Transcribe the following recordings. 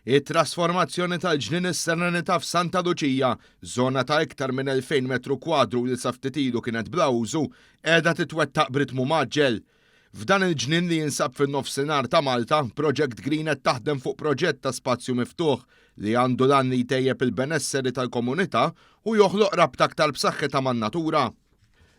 It-trasformazzjoni tal-Ġnien is-Serenità f'Santa Luċija, żona ta' iktar minn 2,000 metru kwadru li sa ftit ilu kienet bla użu, qiegħda titwettaq b'ritmu mgħaġġel. F'dan il-ġnien li jinsab fin-nofsinhar ta' Malta, Project Green qed taħdem fuq proġett ta' spazju miftuħ li għandu l-għan li jtejjeb il-benesseri tal-komunità u joħloq rabta aktar b'saħħitha man-natura.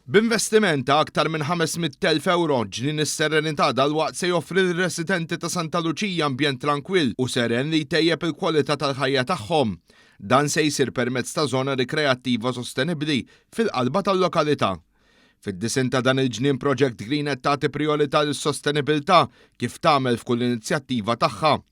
B'investiment ta' aktar minn 500,000 ewro, Ġnien is-Serenità dalwaqt se joffri lir-residenti ta' Santa Luċija ambjent trankwill u seren li jtejjeb il-kwalità tal-ħajja tagħhom. Dan se jsir permezz ta' żona rikreattiva sostenibbli fil-qalba tal-lokalità. Fid-disinn ta' dan il-ġnien Project Green qed tagħti prijorità lis-sostenibilità kif tagħmel f'kull inizjattiva tagħha.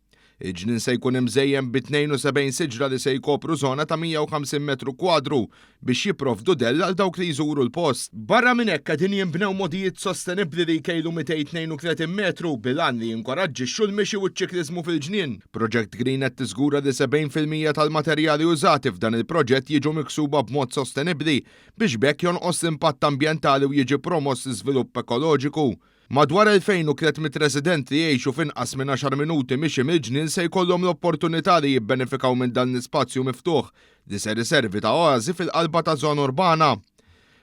Il-ġnien se jkun imżejjen bi 72 siġra li se jkopru żona ta' 150 metru kwadru biex jipprovdu dell għal dawk li jżuru l-post. Barra minn hekk qegħdin jinbnew mogħdijiet sostenibbli li jkejlu 232 metru bil-għan li jinkoraġġixxu l-mixi u ċ-ċikliżmu fil-ġnien. Project Green qed tiżgura li 70% tal-materjali użati f'dan il-proġett jiġu miksuba b'mod sostenibbli biex b'hekk jonqos l-impatt ambjentali u jiġi promoss l-iżvilupp ekoloġiku. Madwar 2,300 resident li jgħixu f'inqas minn għaxar minuti mixi mill-ġnien se jkollhom l-opportunità li jibbenefikaw minn dan l-ispazju miftuħ li ser iservi ta' oażi fil-qalba ta' żona urbana.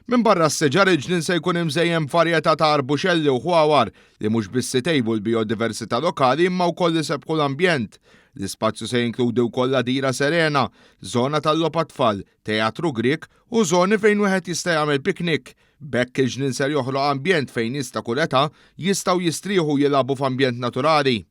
Minbarra s-siġar, il-ġnien se jkun imżejjen b'varjetà ta' arbuxelli u ħwawar li mhux biss itejbu l-bijodiversità lokali imma wkoll isebbħu l-ambjent. L-ispazju se jinkludi wkoll għadira serena, żona tal-logħob għat-tfal, teatru Grieg u żoni fejn wieħed jista' jagħmel piknik. B'hekk il-ġnien ser joħloq ambjent fejn nies ta' kull età jistgħu jistrieħu u jilagħbu f'ambjent naturali.